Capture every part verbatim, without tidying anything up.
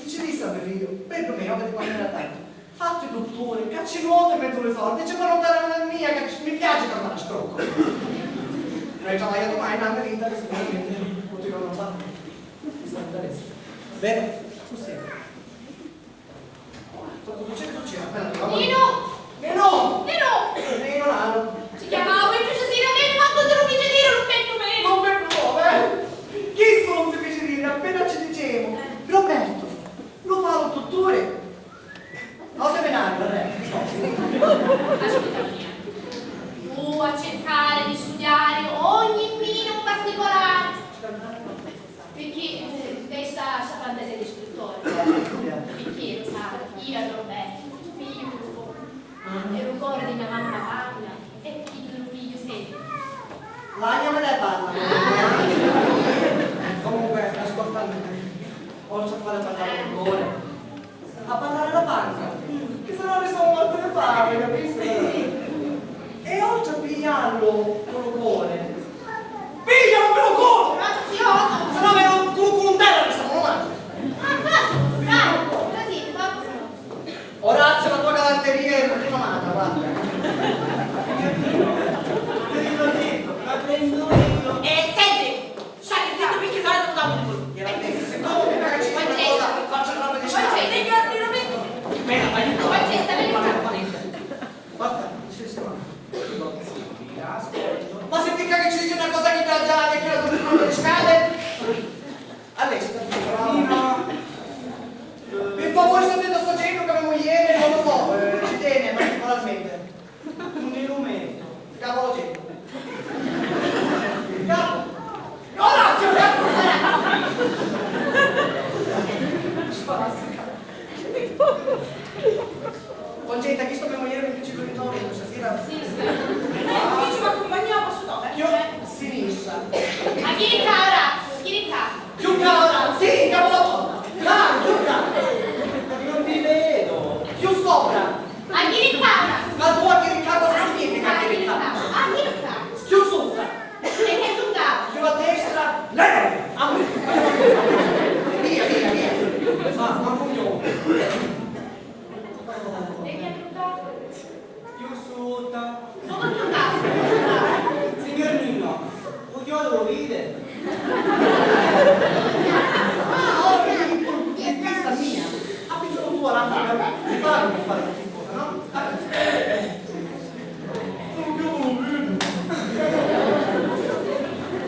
Ci dissi a me figghiu: "Beddu meu, vedi quantu era tantu. Fatti dutturi, ca ci nuotu mezzu li sordi, ci fa nutari a mia, ca mi piaci tornari a struccu." Nun hai travagliatu mai na me vita, ca sicuramenti u to jornu va. Vero? Così. Cosa succede? Succede appena arriva. Ninu! Ninu! Ninu! Ninu, nanu. Ci chiamava poi più stasera, vedi quantu ti lu fici diri, lu pettu menu. Lu pettu menu, eh? Chistu nun si fici diri, appena ci dicemu: "Roberto, lu fa lu dutturi?" Au seminariu, re. Ascutami. Tu a circari di studiari ogni minu particolari. Picchì, eh, testa sta fantasia di scrittore. Picchì, lu sai, iu a Roberto, figghiu, e lu cori di me mamma parla, e chi di lu figghiu senti. Lagnami le parla. Comunque, ascoltami, oltre a fare parlare il cuore, a parlare la panza, che se no ne sono morte le palle, capisci? E oltre a pigliarlo con il cuore, piglialo per il culo! Grazie, Otto! Se no me lo culo con un terra, che sono male. Ma cosa? Dai, così, ti faccio. Orazio, la tua galanteria è rinomata, guarda. Te l'ho detto, ma prendo io. Eh, senti, stai zitto perché sennò ti dà un colpo. Era detto, siccome mi piace una cosa, faccio una roba di scena. Signor, mi lo metto. Bene, aiuto. Basta, ci siamo. Ma se ti capisci una cosa che ti già che la tua scade? Adesso, brava. Per favore, state da sto genio che mia moglie, non lo so, eh, ci tiene particolarmente. Un illuminetto. Capo lo genio. Capo. Orazio, capo! Scolastica. Concetta, chistu me muglieri mi fici lu ritornu stasira? Sì, sì. Eh, mi fici accumpagnà, posso dare? Chiù sinistra. A chi ri ccà, Orazio? Chi ri ccà? Chiù ccà, Orazio! Sì, capu la porta! Dai, chiù ccà! Non vi vedo! Chiù sopra! A chi ri ccà, Orazio? Ma tu a chi ri ccà cosa significa a chi ri ccà? A chi ri ccà? Chiù sutta! E che tu ccà? Chiù a destra! Levati! Via, via, via! Ah, mamma mia! E chi ha truccato? Chiù sutta. Sutta truccato. Signor Nino, u chiodu lu vide? Ah, ora mi, mi, mi, questa mia. Ha bisogno tu alla fine. Mi pare di fare qualche cosa, no? Ah, eh.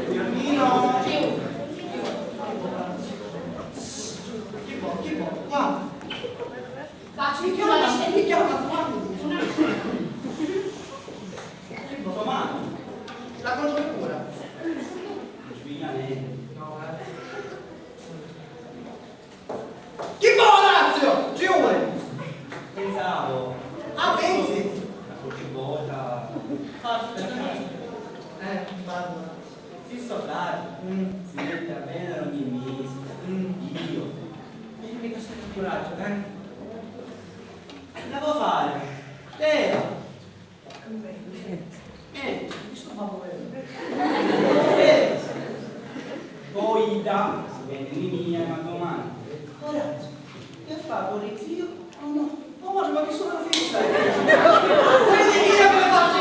Signor Nino. Chi vuoi? Chi vuoi? Guarda. Faccio mi chiama, mi chiama quando dice. Una cosa. Che cosa mai? La contro pure. Sveglia lei. No, eh. Chi vuole, Orazio? Ci vuole. Pensavo. Ah, pensi? Ma qualche volta. Eh, parla. Sì, sto frate. Mm. Si mette a venere ogni mese. Mm. Io. E mi lasciate il coraggio, eh? Che devo fare? Eh! Eh, mi sto babbo vero. Eh! Poi da, si vede in linea, ma domani. Coraggio, che fa polizia? Oh no, oh, ma che sono fissa? Vedi che io come faccio?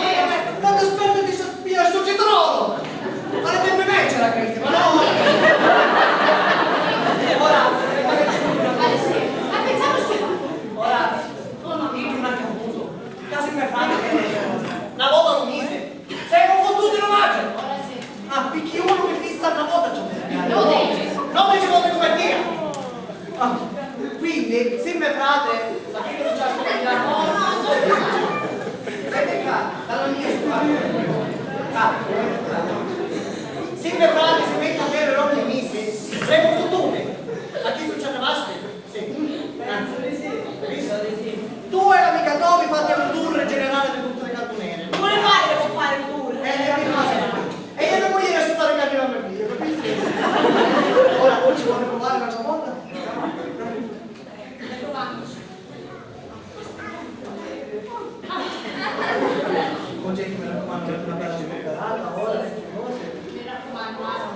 Tanto aspetta di sospira sto citrolo! Ma le tende me c'era queste, ma no! Ora, ma pensiamo su. Ora, oh no, io non ho avuto. Casi me frate, una volta lo mise. Semu futtuti lu maggio! Ora sì. Ah, picchì unu mi fissa na vota ci ho. Dodici. Dodici voti come tia! Ah, quindi, si me frate, sapete che c'è sto. Senti qua, dalla mia squadra. Ah, si me frate si mette a bere ogni mese, semu futtuti! A chi succede basta? Sì. Anzi, sì. Visto? Sì. Tu e l'amica Tomi fate un tour generale di tutte le carbonere. Pure fare, devo fare il tour. Eh, eh, eh, eh. E io devo dire se fare carriera per video, capito? Ora, o ci vuole provare un'altra volta? Proviamoci. Concetti, mi raccomando, una bella spolverata, ora, le cose. Mi raccomando, ah.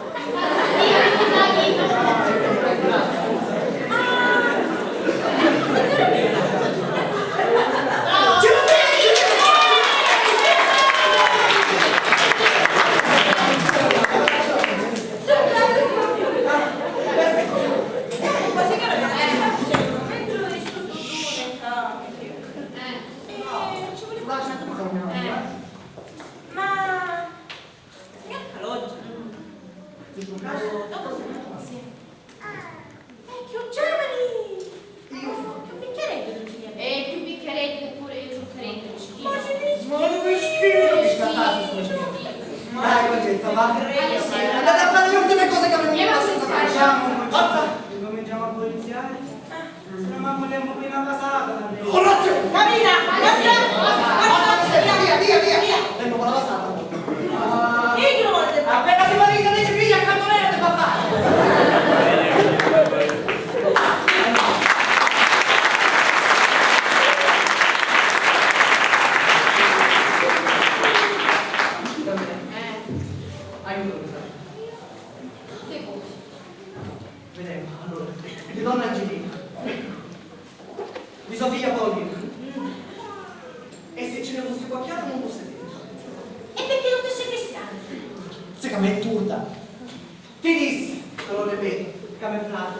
Andate a fare le ultime cose che avete fatto. Forza! Incominciamo a poliziare. Se no manco tempo prima casata. Orazio! Camina! Camina! Forza! Forza! Via, via, via, via! Tempo per la vasata. Io non voglio. Appena si marita dice figlia, accanto lei non ti fa fare. Aiuto, Rosario. Vedemu, allora, di donna Angelina, di so figlia Paolina, e si ci ne fussi qualchiatru non fussi dettu. E perché tutti si cristiani? Sì, ca m'è turta. Ti dissi, Don Rebeto, ca me frati,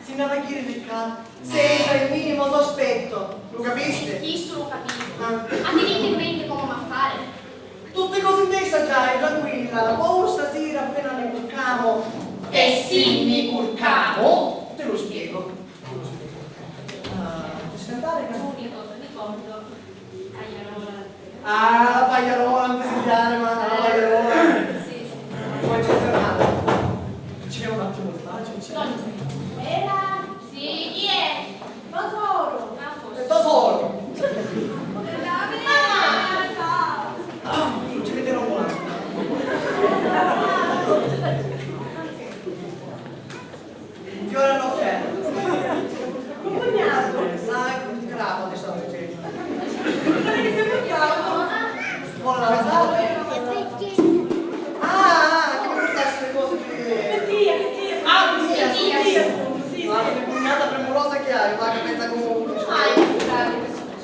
si nn'ava a jiri di ccà senza il minimo sospetto, lu capisti? Eh, chissu lu capivu. Ah. Ma ti vinni in menti comu m'ha fari? Tutti cosi ntesa già, e tranquilla, la paura stasira appena ne curcamu. E si nni curcamu, ti lu spiegu. Ti lu spiegu. Ah, ti scantare che... Unico ricordo, pagliarola. Ah, la pagliarola, non ti sbagliare, ma la pagliarola. Sì, sì. Poi c'è Fernando. Ci vediamo un attimo, ci vediamo. Bella. Sì, chi è? Tua soru. Ah, forse. È tua soru. Ah, ci vediamo un attimo. Fiore all'offerta. Un cugnato. Ah, ecco, ti cravo, ti stavo dicendo. Quello che si è portato. Buona la salve. Ah, ah, che mi portassi le cose per... Per tia, per tia. Ah, per tia, sì, sì, sì, sì. Ma che cugnata premurosa che hai, ma che pensa comunque. Ah, io mi...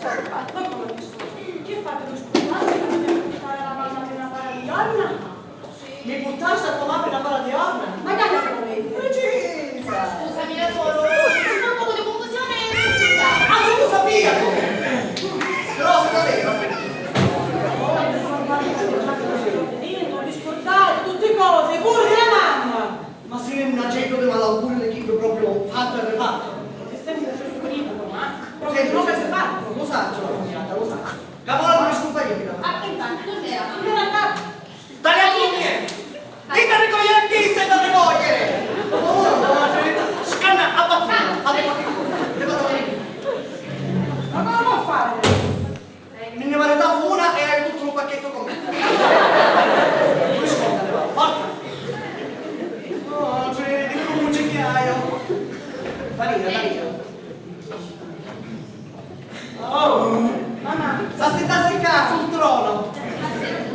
Ma come? Che fate, lo scusate, che dovete portare la mamma per una para di giorni? Mi purtasti a to mamma na para di jorna? Ma dai, non lo vedo. Precisa! Scusami, da solo. Ci fa un poco di confusione. Ah, non lo sapevo! Però se sapeva. Io non mi scordavo tutte cose, pure della mamma. Ma sei un agetto di malauguri, di chi proprio fatto e rifatto. E sei un scurino, ma proprio non si è fatto. Lo saccio, la cugnata, lo saccio. Capola non mi scompagnino. Ah, infatti, non era. Non era fatto. Tagliati un niente! Dite a ricogliere chi se da ricogliere! Oh, scanna, abbattuta, fate qualche cosa, levate la vita. Ma cosa può fare? Me ne maritavo una e hai tutto un pacchetto con me. Lui sconta, leva, forza! Oh, cioè, di come ci chiaio? Maria, Maria. Oh, mamma, s'assittasti ccà sul trono.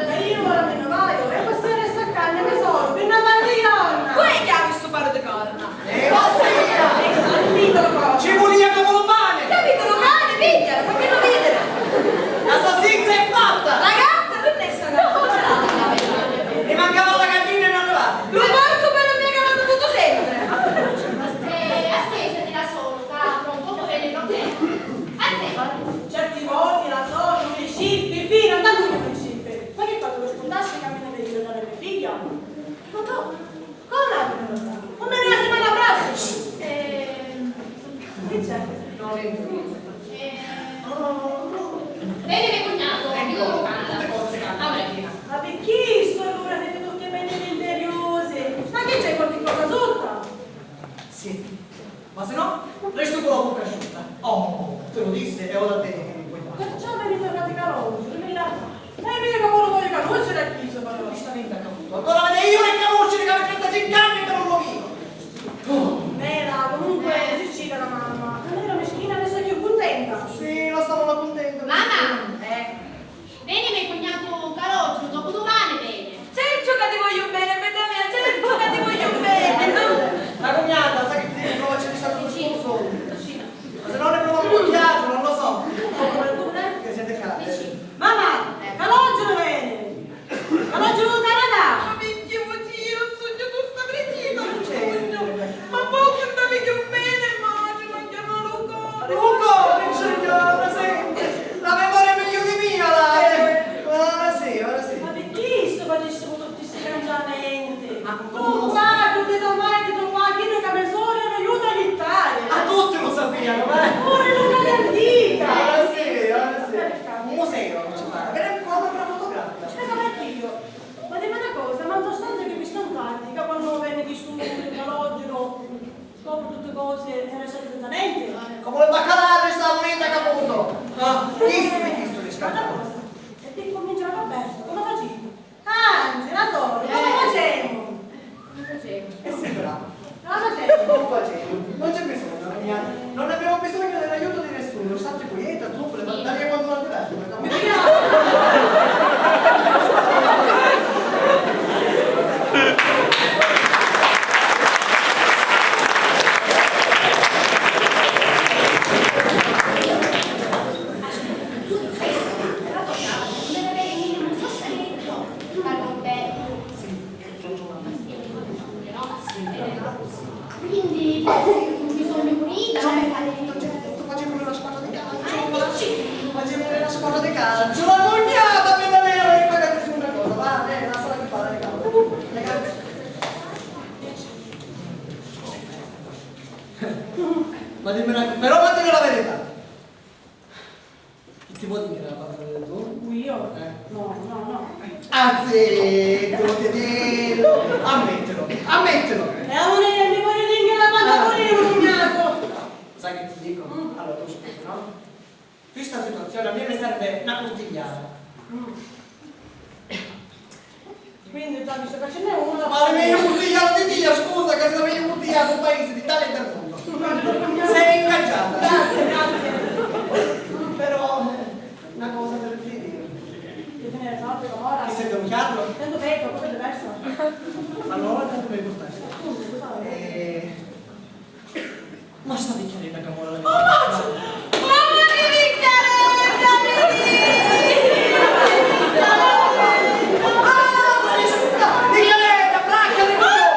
E io ora me ne vado, e questa sera sta carne, tesoro, per una parte di donna. Poi è chiaro sto paro di corna. Eh, vossia! Capito, lo corna. Ci vulia come un pane. Capito, lo cane, piglialo, fammelo vedere. La salsiccia è fatta. La gatta non è salata. E mancava la gallina e non arrivava. Lo porco però mi ha calato tutto sempre. Eh, assaggiati la sola. Tra un poco vedi il problema. Aspetta. Certi voti la soru mi scippi, fino a da lui mi scippi. Ma che fate, lo scurdassi che a me non mi deve dare mia figlia? Ma tu, come la... Non me ne la settimana prossima! Ehm, che c'è? Non è vero. Eh, vedi mio cugnato, ecco, mi lo parla. Tutte cose si cambiano. Ah, beh. Ma perché sto allora siete tutti belli misteriosi? Ma che c'è qualche cosa sotto? Sì. Ma se no, restu cu la vucca asciutta. Oh, ti lu dissi e ora te ne... Perciò mi dite frati Carolu, mi la... E mia ca puru voglio canusciri a chi so, però. Giustamente accaduto. Ancora vede io e canusciri ca mi trentacinque anni per un uomino. Oh. Vera, comunque, così ci la mamma. Non era meschina, adesso è più contenta. Sì, lo so, ma contenta. Mamma! Eh. Veni me cugnato Caroggiu, dopodomani veni. Certu ca ti vogghiu beni, bedda mia, certu ca ti vogghiu beni. La cugnata, sai che ti dico, ci sta tutto solo. Ma se non ne provo un chiaro, non lo so. Che siete calde. Mamma, Caroggiu veni. Caroggiu lu Canadà. Ma perché vuoi dire, non sogno tutta precisa, non sogno. Ma Senza nenti. Comu li baccalà resta la munita caputo. Ah, chistu di chistu riscattò. E ti comincia a Roberto, comu facivi? Anzi, la solu, comu facemu? Comu facemu? Eh sì, brava. Comu facemu? Comu facemu? Non c'è bisogno, non abbiamo bisogno dell'aiuto di nessuno. State quieta, tu, le battaglie quando la guerra. Quindi pensi che tu bisogna pulita, non mi pare. Certo, certo, facciamo una squadra di calcio. Facciamo una squadra di calcio. La cognata mi deve aver pagato su una cosa. Va bene, la storia di fare le gambe. Le gambe. Ma dimmi una cosa, però ma dimmi la verità. Chi ti vuoi dire la panza di tu? Io? Eh. No, no, no. Ah, zittu, zittu! Ammettilo, ammettilo! E allora io mi voglio dire la panza pure io, cugnato! Sai che ti dico? Mm. Allora, tu scusi, no? Questa situazione a me mi serve una curtigliata. Mm. Quindi già visto che ce n'è uno. Ma è meglio curtigliata di tia, scusa, che se la meglio curtigliata un paese d'Italia e del mondo. Sei ingaggiata. Grazie, grazie. Però, eh, una cosa per dire. Che te ne salti ora? Ti senti un chiaro? Sento peggio, come diverso. Allora, tanto mi portaste. Appunto, cosa vuoi? Eh, Ma sta vicchiarella che mora la vita. Oh, ma, ma, ma che vicchiarella, mi dici? Ah, ma che scusa, vicchiarella, bracca, le mani.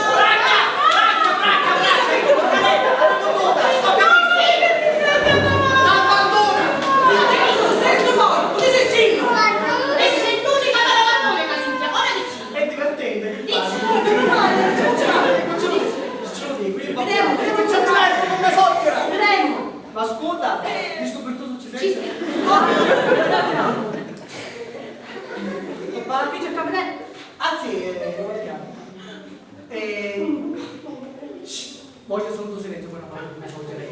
Bracca, bracca, bracca, bracca. Abbandona. Sei stu porcu, ti sei zitto. E sei tu di fare la lavora, ma senti, ora dici. È divertente, che fai? Dici. Non ce lo dico, io non ce lo dico. Vedremo, vedremo. Non ce lo dico, non mi socchera. Vedremo. Ma ascolta, di sto brutto succedente. Ci sta. Papà, qui c'è il campanello. Ah, sì, eh, come si chiama? Eh, shh, voglio solo un silenzio per una mano che mi socchera.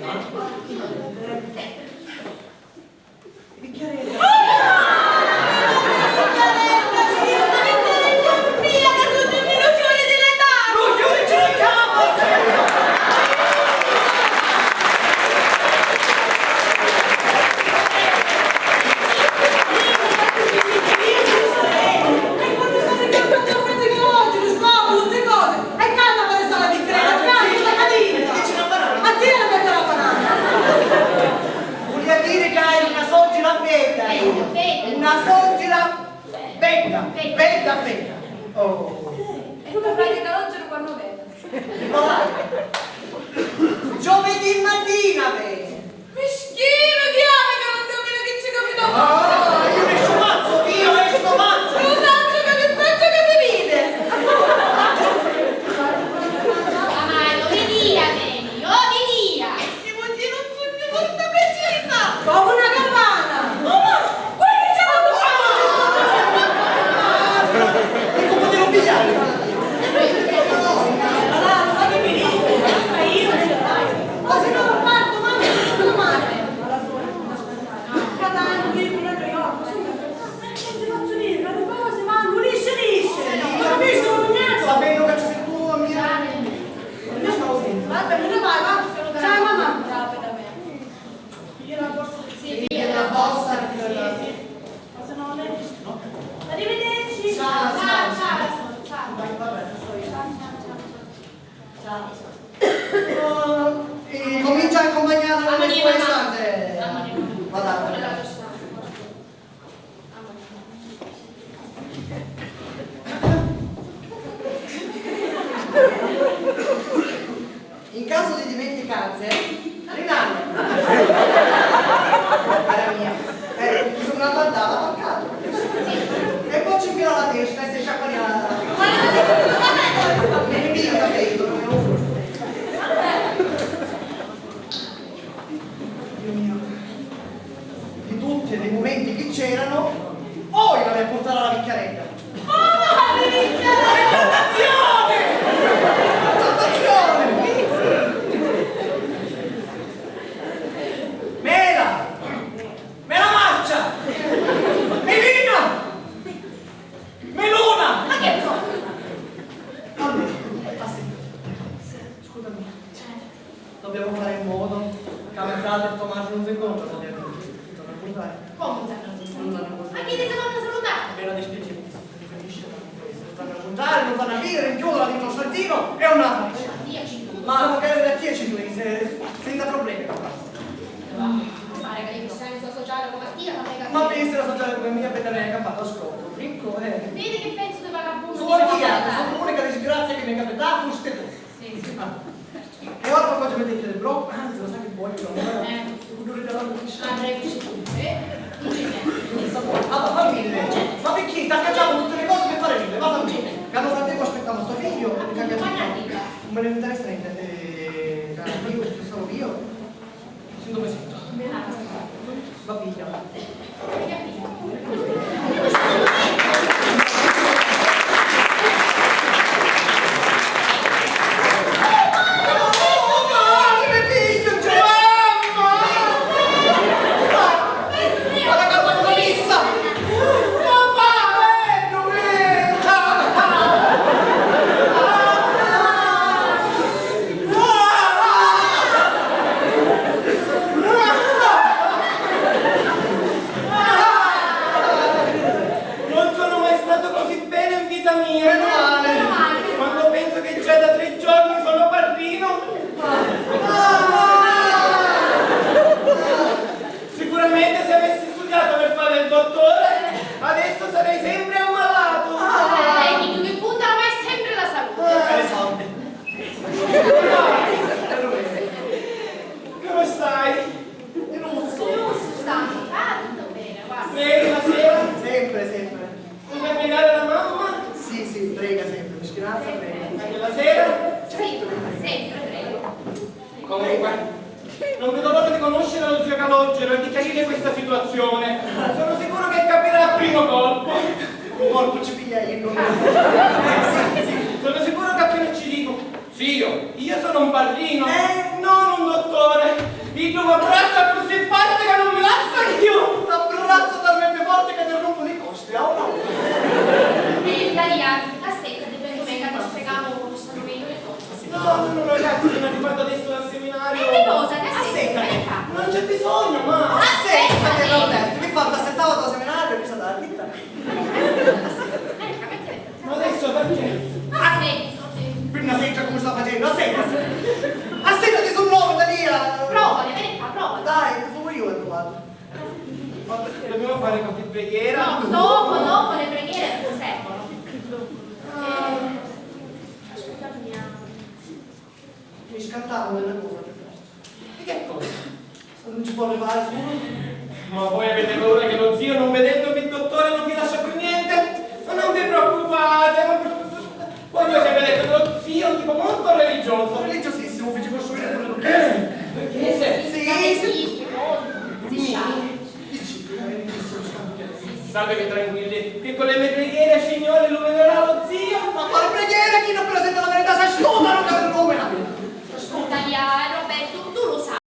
Vulia dire ca hai una soggira bedda, eh. Una soggira bedda, bedda, bedda. Oh. E tu fai che calogero quando vedi. Nicolai. Giovedì mattina veni. Mischinu, chi havi ca non capinu chi ci capita? Ah, io esco pazzo, io esco pazzo. Lo saccio che ti saccio che si vide. Mamma, io mi dia, veni, io mi dia. Ti vuoi dire un sogno forte precisa? Come una campana. Mamma, quelli c'è la tua. E come ti non pigliare? Allora, non fate finire. Ma io non ce la faccio. Ma se no non parto manco con tua madre. Catania, New York, non ti faccio dire, ma le cose vanno lisce lisce. Ma capisci, cugnato? Sapendo che ci sei tu, mia. Vabbè, me ne vai, va. Ciao, mamma. Io la borsa. Sì, io la borsa. Sì, sì. Ma se no non è. Arrivederci. Ciao, ciao, ciao. Ciao, ciao. Vai, va bene, sto io. Ciao, ciao, ciao. Ciao, ciao. Oh, e comincia a accompagnare le sue istanze. Vada. In caso di dimenticanze, rimane. Cara mia, eh, mi sono andata alla bancata. E poi ci infila la testa e si sciacquaglia. Mi invito, capito? Dio mio, di tutti i momenti che c'erano, voi la devi portare alla vecchiarella. Oh, la vecchiarella! Tentazione! Tentazione! Devo fare in modo che me frate e Tommaso non si incontrano. Non si hanno incontrati. Come non si hanno incontrati? Non si hanno incontrati. Ma chi ti si vanno a salutare? Però dispiace, non si finisce, non si hanno incontrati, non si hanno a vivere, rinchiudola dentro un stanzino e un'altra. Dio ci... Ma magari da chi ci sei, senza problemi. Pare che i cristiani sono sociali come a Dio, non mi capisco. Ma pensi alla sociale come mia, appena ne hai campato a scopo, ricco, eh. Vedi che pezzo di vagabundo. Sono l'unica disgrazia che mi è capitata, fusti tu. Sì, sì. Ah. E ora quando ci metti il bro, anzi, lo sai che voglio, no? Eh. Pure da la cucina. Ah, prego, ci fu. Eh? Non c'è niente. Ah, ma fammi vedere. Ma perché? Ti cacciamo tutte le cose per fare niente, ma fammi vedere. Che hanno frattempo aspettava tuo figlio, e ti cambia tutto. Non me ne interessa niente. Eh, cara, io, sto io. Sento, mi sento. Va via. Non sono mai stato così bene in vita mia. Meno male. Quando penso che già da tre giorni sono parrino. Sicuramente se avessi studiato per fare il dottore, adesso sarei sempre ammalato. Eh, in ogni punto ormai è sempre la salute. Eh, le soldi. Come stai? È rosso. Rosso stai? Ah, tutto bene, guarda. Prego, la sera? Sempre, sempre. Ti fai pregare la mamma? Sì, sì, prega sempre, mi scherza, prega. Anche la sera? Sì, sempre prego. Comunque, non vedo l'ora di conoscere lo zio Calogero e di chiarire questa situazione. Sono sicuro che capirà al primo colpo. Un colpo ci piglia io. Sono sicuro che appena ci dico: "Zio, io sono un parrino." Eh? Non un dottore. Iddu m'abbrazza così forte che non mi lassa più. T'abbrazzo talmente forte che ti rompo le costole, o no? Eh, Daria, assettati per come che ti spiegavo, sto meglio le cose. No, no, no, ragazzi, sono arrivato adesso dal seminario. E riposati, assettati, ven' ccà. Non c'è bisogno, ma... Assettati, Roberto, mi fa assettare dal seminario, mi sa dalla vita. Ven' ccà, mettiti. Ma adesso perché? Assettati. Quindi la seggia come sta facendo? Assettati. Assettati sul nome, Daria. Prova, ven' ccà, prova. Dai, sono io che ho provato. Dobbiamo fare qualche preghiera? No, dopo, dopo le preghiere non servono. Ah. Eh, scusami, ah. Mi scattava una cosa. E che cosa? Non ci può arrivare solo. Ma voi avete paura che lo zio, non vedendo il dottore, non vi lascia più niente? Ma non vi preoccupate, non vi preoccupate. Voglio sapere che lo zio è un tipo molto religioso. Religiosissimo, fece costruire pure la chiesa. Eh, le chiese? Sì, sì. Sì, sì. Statevi tranquilli.